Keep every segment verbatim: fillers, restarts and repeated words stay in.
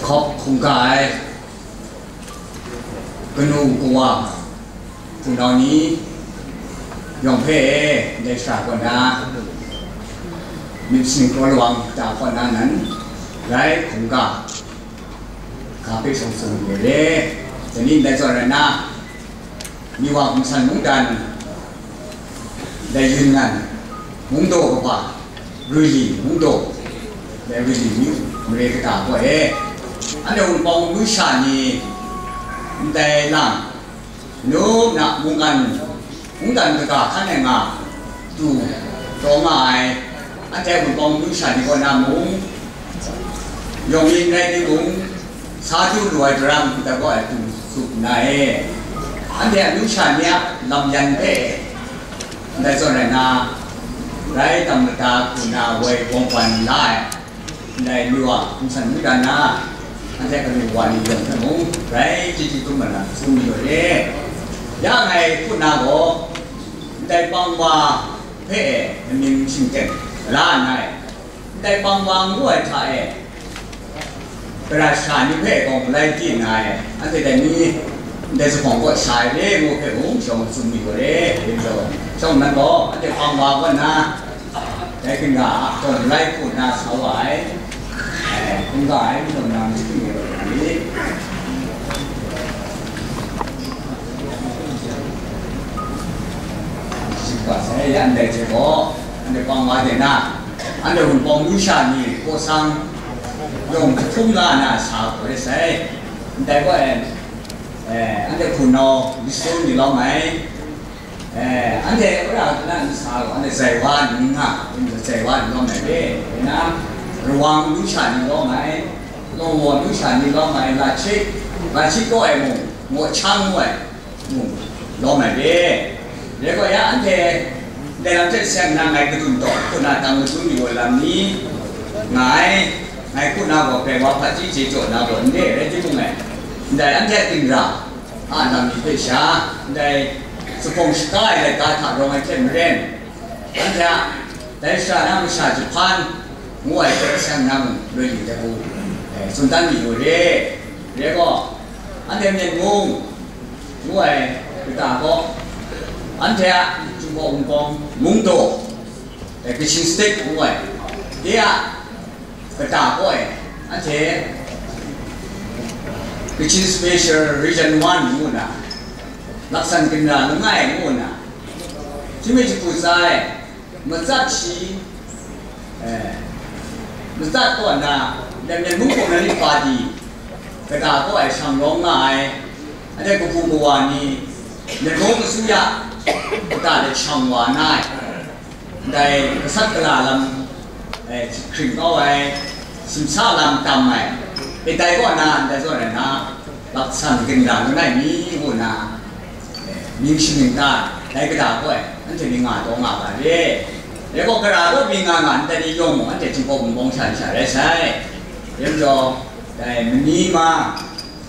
Hkawk hkungga ai kanu kawa hpunau ni yawng hpe ndai shara kaw na, myit singkraw lawang ta kaw na nan rai hkungga ga hpe shawng tsun yu re. Dai ni ndai zawn rai na, Miwa Gumsan Mungdan, dai Yunnan mungdaw kaba, Ruili mungdaw, dai Ruili myu mare kata gaw e, anhte Wunpawng myu sha ni ndai lang, nu na mungkan, mungkan kaga hkan ai nga du taw nga ai, anhte Wunpawng myu sha ni kaw na mung, yawng yin rai timung, sa du lu ai daram hta gaw ai hkum tsup nna e, anhte amyu sha ni a lam yan hpe ndai zawn rai na, rai tam mada hku na woi wawng wan la ai, ndai lu a hkum san mungdan na, anhte kanu wa ni yawng hpe mung rai chyeju dum mat na tsun mayu re. Ya ngai hku na gaw, ndai pang wa hpe e amying shingteng la nna e, ndai pang wa ngu ai hta e, gara sha ni hpe gawng malai di nna e, anhte dai ni ndai zuphpawng kaw sha ai re ngu hpe mung shawng tsun mi gaw re, dai majaw, shawng nnan gaw anhte hpang wa kaw nna, dai ginra a gawng malai hku nna sa wa ai, eh, hkungga ai, majaw nna myit hpring ai gaw re. Shingga sai, ya ndai hte gaw, anhte hpang wa de na, anhte Wunpawng myu sha ni kaw sang yawng jahtum la na sa gaw re sai. Ndai gaw e, eh, anhte hpunau Lisun ni lawm ai, eh, anhte wora na nsa gaw, anhte Zaiwa ni nga, zai wa ni lawm ai re, na, Rawang myu sha ni lawm ai, Lawngwa myu sha ni lawm ai, Lachik, Lachik kaw ai mung, Ngawchang ngu ai, mung lawm ai re. Dai gaw ya anhte, dai lam hte seng nna ngai kadun taw hku na tang madun yu ai lam ni nga ai, ngai hku na gaw, grai wa hpaji chye jaw na gaw n re, rai timung e, ndai anhte a ginra a lam ni hpe sha, ndai zuphpawng shaga ai laika hta rawng ai hte maren, anhte a dai shara na masha jahpan ngu ai hpe seng nna mung loi lu ai hku, eh, tsun dan mi yu re. Dai gaw, anhte Myen mung ngu ai kata gaw, anhte a Jinghpaw Wunpawng mungdaw, eh, Kachin State ngu ai, de a kata gaw e, anhte Kachin Special Region One ngu na, laksan ginra langai ngu na, jahmi jahpu tsa e, matsat shi, eh, matsat kaw nna, Myen mung Communist Party kata kaw e shang rawng nga ai, anhte kahpu kawa ni, Myen mung asuya kata de shang wa na ai, ndai gasat gala lam, eh, hkring kau ai, simsa lam tam ai, e dai kaw na ndai zawn rai na, laksan ginra langai mi ngu na, eh, mying shamying ta, dai kata gaw e, anhte mying nga taw nga ga re. Dai gaw gara gaw mying nga nga, ndai ni yawng mung anhte Jinghpaw Wunpawng sha ni sha rai sai. Dai majaw, dai mani ma,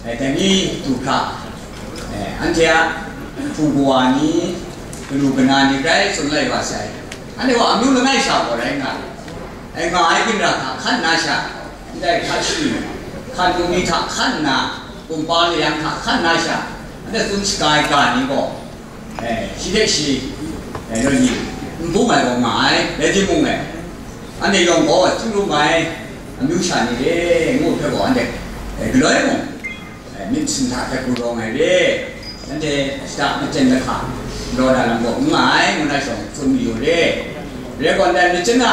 eh, dai ni du hkra, eh, anhte a hpu kawa ni, kanu kana ni grai tsun lai wa sai. Anhte gaw amyu langai sha gaw rai nga, eh, nga ai ginra hta hkan na sha, ndai hkat shi, hkan mung ni hta hkan nna, kumhpa layang hta hkan na sha, anhte tsun shaga ai ga ni gaw, eh, shi hte shi, eh, rai ni, n bung ai gaw nga ai, rai timung e, anhte yawng gaw chyu rum ai, amyu sha ni re, ngu hpe gaw anhte, eh, galoi mung, eh, myit singhta hte hku rawng ai re, anhte shada maten lahka raw na lam gaw n nga ai, ngu na shawng tsun mayu re. Re gaw, ndai myit chana,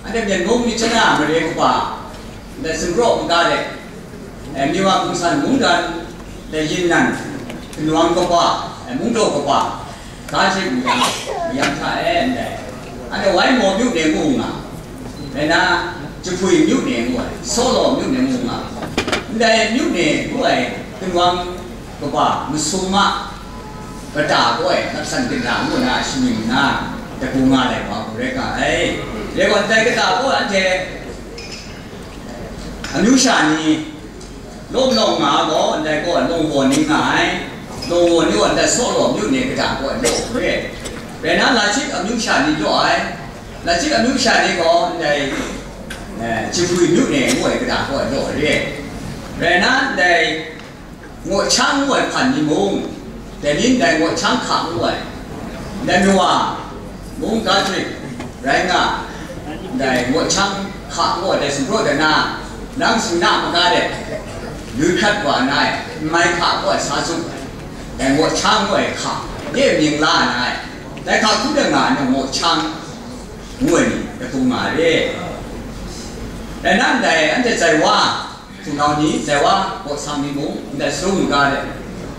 anhte Myen mung myit chana mare kaba, ndai sumpraw nta de, eh, Miwa Gumsan mungdan, ndai Yinnan, Kanwang kaba, eh, Mungdaw kaba, ga hte mayam, mayam hta e ndai, anhte Waimaw myu de ngu nga, rai na, Jahpui myu de ngu ai, Sawlaw myu de ngu nga, ndai myu de ngu ai, Kanwang kaba masum a kata gaw e, laksan ginra ngu na shamying nna, dagu nga lai wa hku rai nga ai. Dai gaw, ndai kata gaw anhte amyu sha ni law malawng nga gaw, ndai gaw Lawngwa ni nga ai. Lawngwa ni gaw ndai Sawlaw myu ni kata gaw e law hku re. Rai na, Lachik amyu sha ni law ai. Lachyip amyu sha ni gaw ndai, eh, Jibwi myu ni ngu ai kata kaw ai law re. Rai na ndai Ngawchang ngu ai hpan ni mung, dai ni ndai Ngawchang hka ngu ai, ndai Noa mung Catholic rai nga, ndai Ngawchang hka ngu ai dai sumpraw dan na, nang singna maga de, lui hkrat wa na ai, n mai hka ngu ai sa tsun ai, dai Ngawchang ngu ai hka, de mying la na ai, dai hka hku de nga ai Ngawchang ngu ai ni, da hkrum nga ai re. Rai nna ndai anhte Zaiwa, hpunau ni, Zaiwa, baw sang ni mung, ndai sung maga de,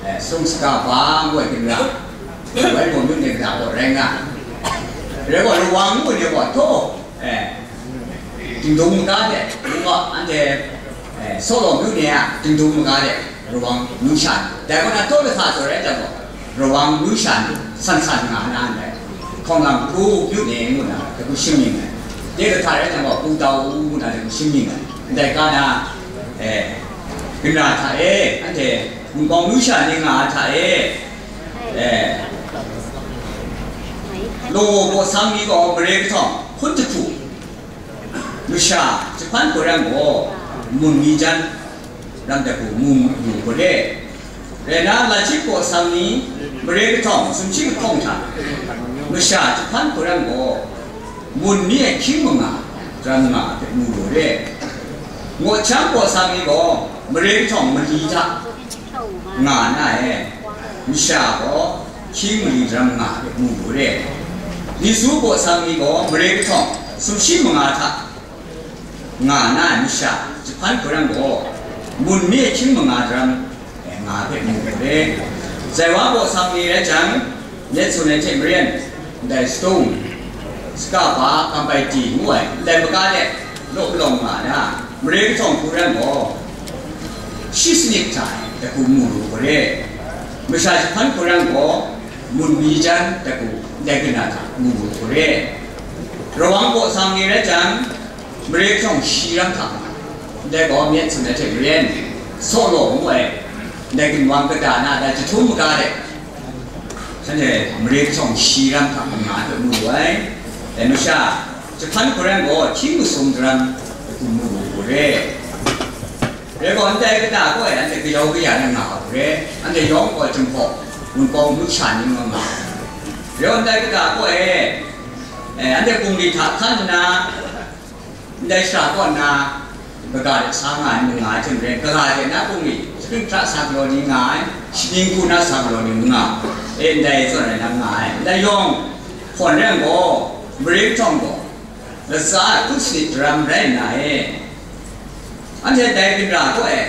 eh, sung saga ba ngu ai ginra, wai bawng myu ni kata gaw rai nga. Rai gaw, Rawang ngu ni gaw, htaw, eh, Dingdung maga de, ngu gaw, anhte, eh, Sawlaw myu ni a, Dingdung maga de, Rawang myu sha ni. Dai kaw na, taw lasa tsaw rai jang gaw, Rawang myu sha ni, san san nga na ndai. Hkawng lam hku myu ni ngu na, dai hku shing mying ai. De kahta rai jang gaw, Pu Tau ngu na, dai hku shing mying ai. Ndai ka na, eh, ginra hta e, anhte Wunpawng myu sha ni nga ai hta e, eh, Law baw sang ni gaw mare kahtawng hkun jahku, masha jahpan hkawrang gaw, mun mi jan ram dat hku mu lu hkawt e. Rai na, Lachyip baw sang ni mare kahtawng sumshi kahkawng hta, masha jahpan hkawrang gaw, mun mi ai hkying manga ram nga ai hpe mu lu re. Ngawchang baw sang ni gaw mare kahtawng mali hta nga na e, masha gaw hkying mali ram nga ai hpe mu lu re. Lisu baw sang ni gaw mare kahtawng sumshi manga hta nga na ai masha jahpan hkawrang gaw, mun mi hkying manga ram, eh, nga hpe mu hkawt e. Zaiwa baw sang ni rai jang, myit tsun ai hte maren, ndai stone, saka ba, kambai ti ngu ai, ndai maga de law palawng nga na, mare kahtawng hkawrang gaw, shi sanit hta dai hku mu lu hkawt e. Masha jahpan hkawrang gaw, mun mi jan dai hku, ndai ginra hta mu lu hkawt e. Rawang baw sang ni rai jang, mare kahtawng shi ram hta nga, ndai gaw myit tsun ai hte maren, Sawlaw ngu ai, ndai ginwang kata na dai jahtum maga de, shanhte mare kahtawng shi ram hta nga ai hpe mu lu ai. Dai masha jahpan hkawrang gaw hkying masum daram dai hku mu lu hkawt e. Rai gaw, ndai kata gaw e, anhte kayau kaya na nga hkawt e. Anhte yawng gaw Jinghpaw, Wunpawng myu sha ni nga nga. Rai gaw, ndai kata gaw e, eh, anhte bungli hta hkan nna, ndai shara kaw nna, kaga de sa nga ai, nga ai hte maren, kaga de na bungli, shapring hta sa galaw ni nga ai, shaning hku na sa galaw ni nga ai, e, ndai zawn rai na nga ai. Ndai yawng hkawn rai gaw, mare kahtawng gaw, latsa ai hkun sanit daram rai nna e, anhte dai ginra kaw e,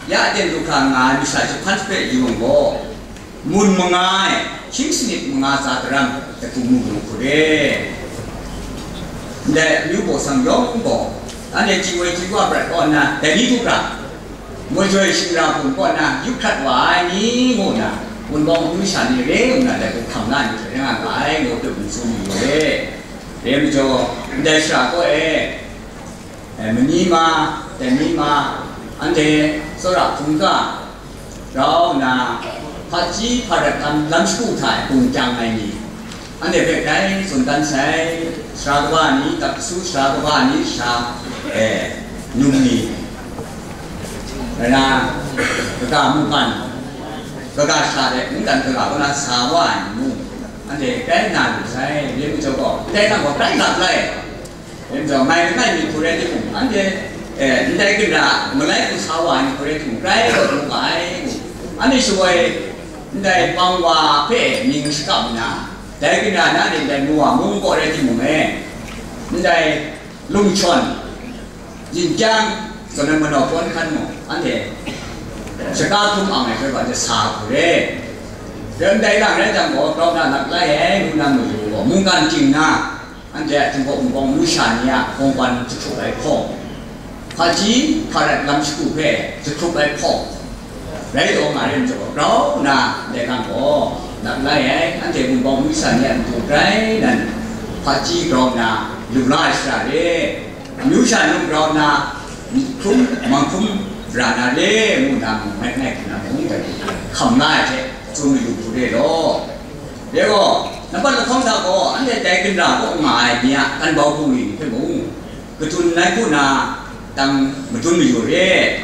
ya aten du hkra nga ai masha jahpan hpe yu yang gaw, mun manga ai, hkying sanit manga tsa daram dai hku mu lu hkawt e. Ndai amyu baw sang yawng gaw, anhte chyi woi chyi wa prat kaw nna, dai ni du hkra, majoi shingra hpung kaw nna yup hkrat wa ai ni ngu nna, Wunpawng amyu sha ni re ngu nna dai hku hkam la ai ni hte rai nga ga ai, ngu hpe gun tsun yu re. Re majaw, ndai shara kaw e, eh, mani ma, dai ni ma, anhte tsawra hkungga rau nna, hpaji hparat lam, lam shagu hta e hpung kyang ai ni, anhte hpe grai tsun dan sai, sara kaba ni, dap su sara kaba ni, sara, eh, num ni, rai na, kaga mungkan, kaga sha de mungkan kaga kaw na sa wa ai ni mung, anhte grai na lu sai, re majaw gaw, ndai nang gaw grai lap lai. Yen gaw, mai langai mi hku rai timung, anhte, eh, ndai ginra malai hku sa wa ai ni hku rai timung, grai rawt mu ga ai. Anhte shawoi, ndai bang wa hpe mying shakap nna, dai ginra na ni ndai Noa mung kaw rai timung e, ndai lungchawn, yin kyang, zawn ai manau pawn hkan mung, anhte shaka hkrum ang ai hpe gaw, anhte sa hku re. Dai ndai lang rai jang gaw, grau na lap lai ai, ngu na mu gaw, mungkan ting na, anhte a Jinghpaw Wunpawng myu sha ni a hkawng kwan jahkrup ai hkawng, hpaji hparat lam shagu hpe jahkrup ai hkawng, rai taw nga re majaw, grau nna ndai hkang gaw, lap lai ai, anhte Wunpawng myu sha ni a matu grai nan, hpaji grau nna lu la ai shara re, myu sha num grau nna, myit hkrum, mang hkrum ra na re, ngu nna mung, ngai, ngai hku na mung, dai hku hkam la ai hte, tsun mayu hku re law. Re gaw, Laban lahkawng hta gaw, anhte dai ginra kaw nga ai ni a kan bau bungli ni hpe mung, kadun ai hku na, tang madun mayu re.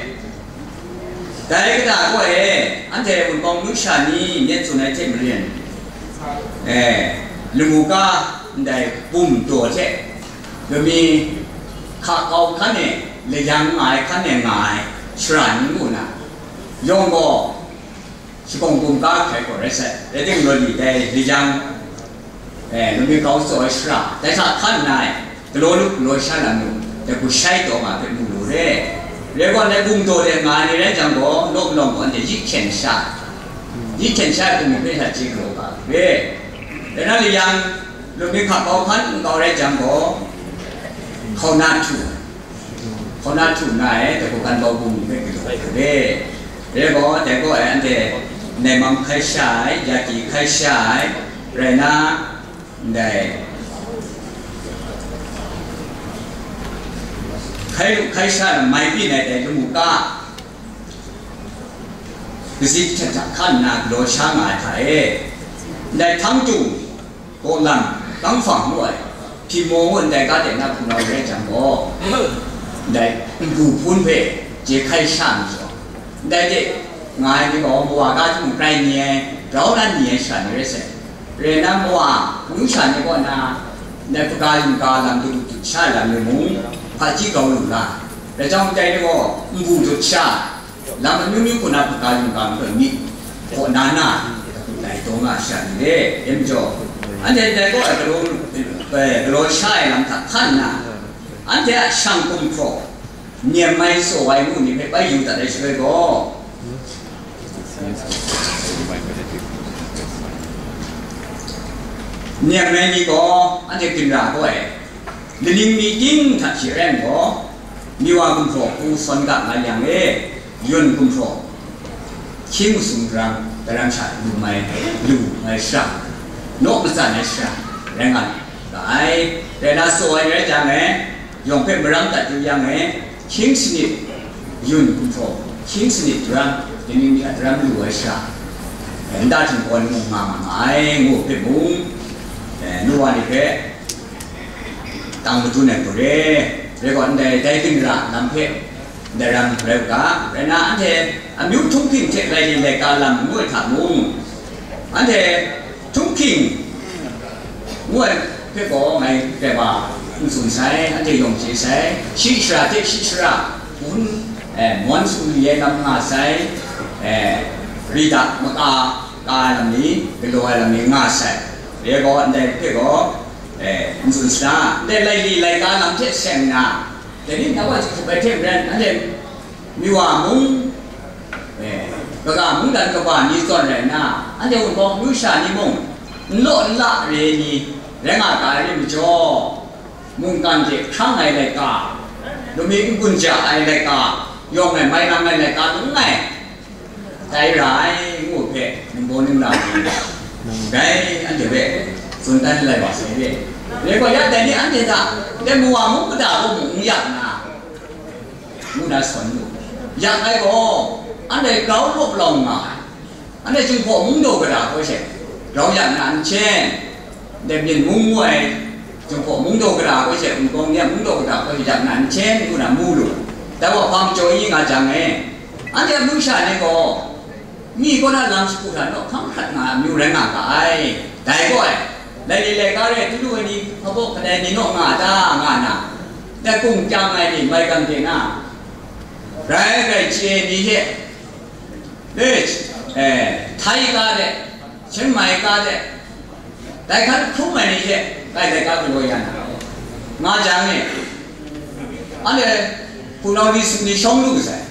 Dai kata gaw e, anhte Wunpawng Mungsa ni myit tsun ai hte maren, e, lamu ka ndai bum daw hte, lami hka kau hkan e, layang nga ai hkan e nga ai shara ni ngu na, yawng gaw, shakawng bum ka hkrai gaw rai sai, rai timung, law li dai layang, e, lami kau tsaw ai shara, dai hta hkan nna e, galaw lu, galaw sha lam lu, dai hku shai taw nga hpe mu lu re. Rai gaw, dai bum daw de nga ai ni rai jang gaw, law malawng gaw anhte yi hkyen sha, yi hkyen sha ai hku mu hpe sha chye galaw ga re. Rai na layang, lami hka kau hkan n kau rai jang gaw, hkau na htu, hkau na htu nna e, dai hku kan bau bungli hpe galaw re. Rai gaw, dai gaw e, anhte naimam hkai sha ai, yaki hkai sha ai, rai na, ndai hkai lu hkai sha na mai byin ai dai lamu ka, kazi hta hta hkan nna galaw sha nga ai hta e, ndai Htang Tung, Kaw Lam, Kang Hfang ngu ai, Hpyi Maw ngu ndai ga de na hpunau rai jang gaw, ndai ngu hpun hpe je hkai sha mi jaw, ndai de nga ai ni gaw, mawa ga hte mung grai ni ai, grau na ni ai shara ni rai sai. Rai na, mawa amyu sha ni kaw na, ndai hpaga yumga lam dut dut sha ai lam ni mung, hpaji grau lu la, rai jang, ndai ni gaw nbu dut sha, lam amyu myu hku na hpaga yumga hpe myit kaw na na, lai taw nga sha ni re, rai majaw, anhte ndai gaw ai galaw, e, galaw sha ai lam hta hkan nna, anhte a shang gumhpraw, nem ai tsaw ai ngu ni hpe bai yu dat ai shaloi gaw, nem ai ni gaw anhte ginra gaw ai, laning mi ting hta hte rai nna gaw, Miwa gumhpraw hku sawn ga nga yang e, Yun gumhpraw, hkying masum daram, daram sha lu mai, lu mai shara, naw matsan ai shara, rai nga ga ai, rai na, tsaw ai rai jang e, yawng hpe maram dat yu yang e, hkying sanit, Yun gumhpraw, hkying sanit daram, laning mi a daram lu ai shara, e, nta htingkawn mung nga nga ai, ngu hpe mung, e, nu wa ni hpe tang madun ai hku re, rai gaw, ndai, dai ginra lam hpe, ndai ram rai u ga, rai na, anhte amyu htunghking hte laili laika lam ngu ai hta mung, anhte htunghking ngu ai hpe gaw ngai rai wa n tsun sai, anhte yawng chye sai, shi shara hte shi shara, hpun, e, mawn sumri ai lam nga sai, e, rida maka ka ai lam ni, galaw ai lam ni nga sai, rai gaw, ndai hpe gaw, e, n tsun sara, ndai laili laika lam hte seng nna, dai ni nau a jahkrup ai hte maren, anhte Miwa mung, e, kaga mungdan kaba ni zawn rai nna, anhte Wunpawng amyu sha ni mung, n law n la re ni rai nga ga ai rai majaw, mungkan hte hkrang ai laika, lumi n-gun ja ai laika, yawng ai mai lang ai laika langai, dai ra ai, ngu hpe ningbaw ningla ni dai anhte hpe tsun dan lai wa sai re. Rai gaw, ya dai ni anhte hta, dai Miwa mung mada gaw mung n yak nna, ngu na sawn lu. Yak ai gaw, anhte grau law palawng nga ai. Anhte Jinghpaw mung daw gara hkoi she, grau yak na n chen. Dai byin mung ngu ai, Jinghpaw mung daw gara hkoi she, Wunpawng ni a mung daw gara hkoi she, yak na n chen, ngu na mu lu. Dai wa hpa majaw i nga jang e, anhte amyu sha ni gaw, mi kaw na lam shagu hta naw hkam hkrat nga ai amyu rai nga ga ai. Dai gaw ai, laili laika re, tulu ai ni, hpa baw kadai ni naw nga ta, nga na, dai kung kyang ai ni, maigan de na, grai grai chye ai ni hte, e, e, Htai ga de, Chiang Mai ga de, dai hkan hkrum ai ni hte, dai laika galaw ya na, nga jang e, anhte hpunau li sum ni shawng lu sai.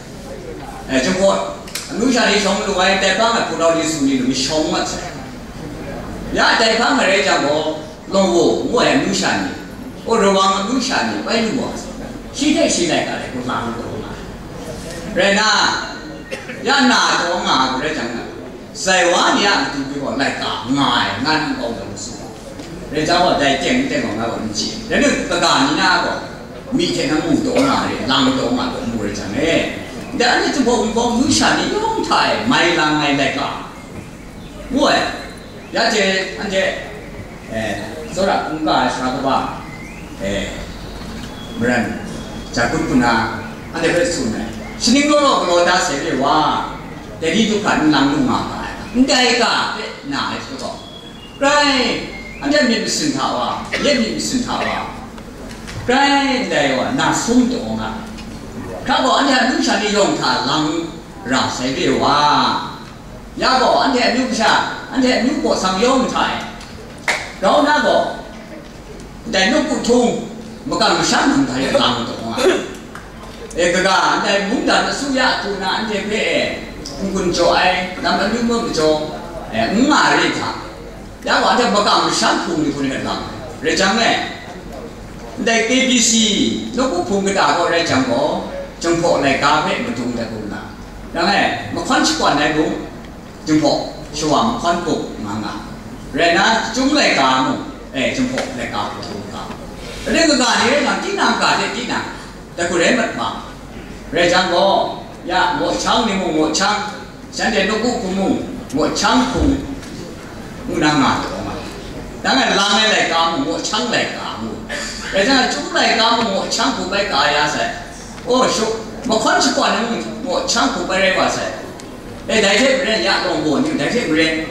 E, Jinghpaw amyu sha ni shawng lu ai, dai hpang ai hpunau li sum ni lu mi shawng mat sai. Ya dai hpang ai rai jang gaw, Law Wo ngu ai amyu sha ni, o, Rawang amyu sha ni bai lu wa, shi hte shi laika hte hku lang lu nga ai. Rai na, ya na taw nga ai hku rai jang na, Sai wa ni a matu hpe gaw laika nga ai, ngan nkau daw su ai. Rai jang gaw, dai teng n teng gaw, ngai gaw n chye. Rai nna, kaga ni na gaw, myi hte nang mu taw nga re, lang taw nga taw mu rai jang e. Ndai anhte Jinghpaw Wunpawng amyu sha ni yawng hta e mai lang ai laika, ngu ai. Ya hte anhte Eh, tsawra hkungga ai sara kaba, eh, maran, jakut kuna, anhte hpe tsun ai. Shaning law law galaw da sai re wa, dai ni du hkra nlang lu nga ga ai. Ndai ga hpe na ai hte gaw, grai, anhte myit masin hta wa, yet myit masin hta wa, grai ndai wa, na sum taw nga. Hkra gaw, anhte a numsha ni yawng hta lang ra sai re wa. Ya gaw, anhte amyu kasha, anhte amyu baw sang yawng hta e, grau na gaw, ndai nawku htung, makam masham nang hta e lang taw nga. E kaga, ndai mungdan asu ya hku na anhte hpe e, n-gun jaw ai, lam amyu majaw, e, n nga re hta. Ya gaw, anhte makam masham hpung ni hku ni hpe lang. Rai jang e, ndai K B C, nawku hpung kata gaw rai jang gaw, Jinghpaw laika hpe madung dat kau nna, dang e, mahkawn shakawn ai mung, Jinghpaw shawa mahkawn buk nga nga. Rai nna, Chyum laika mung, e, Jinghpaw laika hku hkrum ga. Rai kaga ni rai nna, tinang ga hte tinang, dai hku rai mat ma. Rai jang gaw, ya, mawchang ni mung mawchang, shanhte nawku hpung mung, mawchang hpung ngu na nga taw ma. Dang e lang ai laika mung, mawchang laika ngu. Rai jang, Chyum laika mung, mawchang hpung bai ka ya sai. O, shu, mahkawn shakawn ai mung, mawchang hpung bai rai wa sai. E, dai hte maren, ya, Lawngbaw ni, dai hte maren,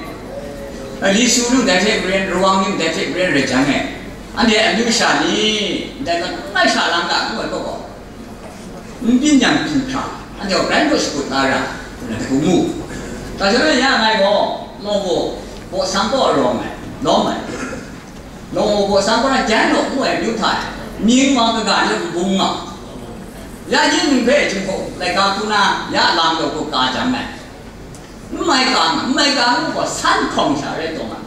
e, Lisu ni, dai hte maren, Rawang ni, dai hte maren rai jang e, anhte amyu sha ni, ndai lam n mai sha lang ga, ngu ai gaw, n byin yang byin hkra, anhte gaw grai naw shakut la ra, ngu na hku mu. Ga shadawn ya ngai gaw, Lawngbaw, baw sang kaw rawng ai, lawm ai. Lawngbaw baw sang kaw na jan law ngu ai amyu hta e, mying wa kaga ni n bung nga. Ya yin mying hpe Jinghpaw laika hku na ya lang law hku ka jang ai. N mai ka nga, n mai ka ngu gaw, san hkawng sha rai taw nga.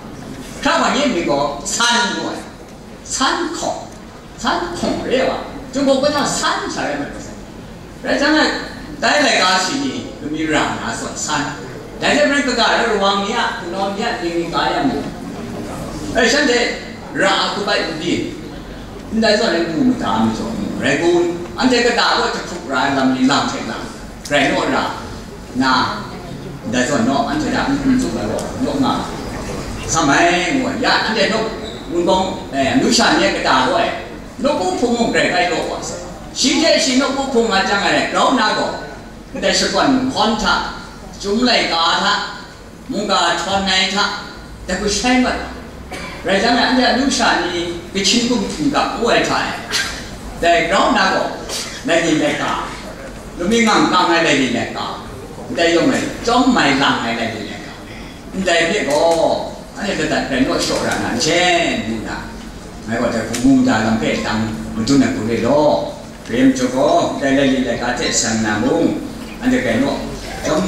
Hkra wa yin mying gaw, san ngu ai. San hkawng, san hkawng re wa. Jinghpaw kaw na san sha rai mat ga sai. Rai jang e, dai laika shi ni, lami ra na zawn san. Dai hte maren kaga rai Rawang ni a, hpunau ni a, ning ni ka ya mu. E, shanhte ra a hku bai n byin. Ndai zawn e, mu mada mi zawn mu, rai kun. Anhte kata gaw jahkrup ra ai lam ni lam hte lang, rai naw ra, na, ndai zawn naw, anhte hta n hkum tsup ai gaw, naw nga, sam ai, ngu ai. Ya, anhte naw, Wunpawng, eh, amyu sha ni a kata gaw e, nawku hpung mung grai bai law wa sai. Shi hte shi nawku hpung nga jang ai, grau nna gaw, ndai shakawn mahkawn hta, Chyum laika hta, mungga htawn ai hta, dai hku shai mat ai. Rai jang e, anhte amyu sha ni Kachin Kum htingga ngu ai hta e, dai grau nna gaw, laili laika, lami ngang kang ai laili laika, ndai yawng e, chyawm mai lang ai laili laika, ndai hpe gaw, anhte ladat rai naw shaw ra na, n shen ngu na, ngai gaw dai hku mu mada lam hpe dang madun ai hku re law, Rai majaw gaw, dai laili laika hte san na mung, anhte gai naw, chyawm,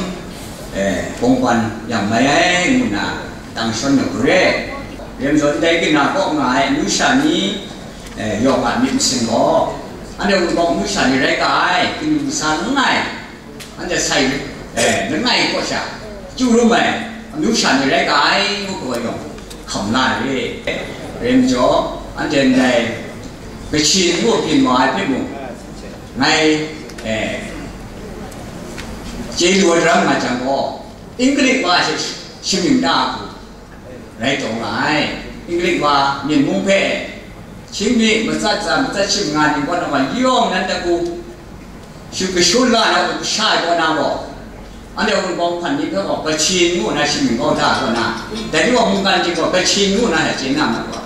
eh, bawng kwan yang mai ai, ngu nna, tang shawn na hku re. Rai majaw, ndai kaning kaw nga ai amyu sha ni, eh, yawng a myit masin gaw, anhte Wunpawng amyu sha ni rai ga ai, kanu kasa langai, anhte sai, eh, langai kaw sha, chyu rum ai, amyu sha ni rai ga ai, ngu gaw yawng, hkam la ai re. Rai majaw, anhte ndai, Kachin ngu byin wa ai hpe mung, ngai, eh, chye lu ai daram nga jang gaw, Inglik wa hte shamying da hku rai taw nga ai. Inglik wa Myen mung hpe, Hkying mi matsat tsa, matsat shim nga ni kaw na wa yawng nan hta ku, shu kashun la na, kasha ai kaw na gaw, anhte Wunpawng hpan ni hpe gaw Kachin ngu na shamying kau da kaw na, dai ni gaw mungkan ting gaw Kachin ngu na hta chye na mat wa.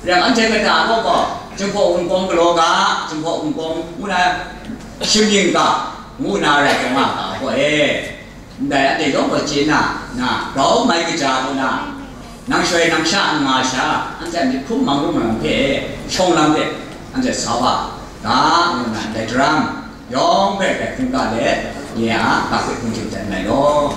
Rai yang anhte kata gaw gaw, Jinghpaw Wunpawng galaw ga, Jinghpaw Wunpawng ngu na shamying ga, ngu na rai taw nga ga gaw e. Ndai anhte yawng gaw chye na, na, grau mai kaja kaw na, nang shoi nang sha n nga sha, anhte a myit hkrum mang rum lam hpe, shawng lam hpe, anhte sa wa ga, ngu na ndai daram, yawng hpe grai hkungga let, nye a ga hpe hpung htim dat nngai law.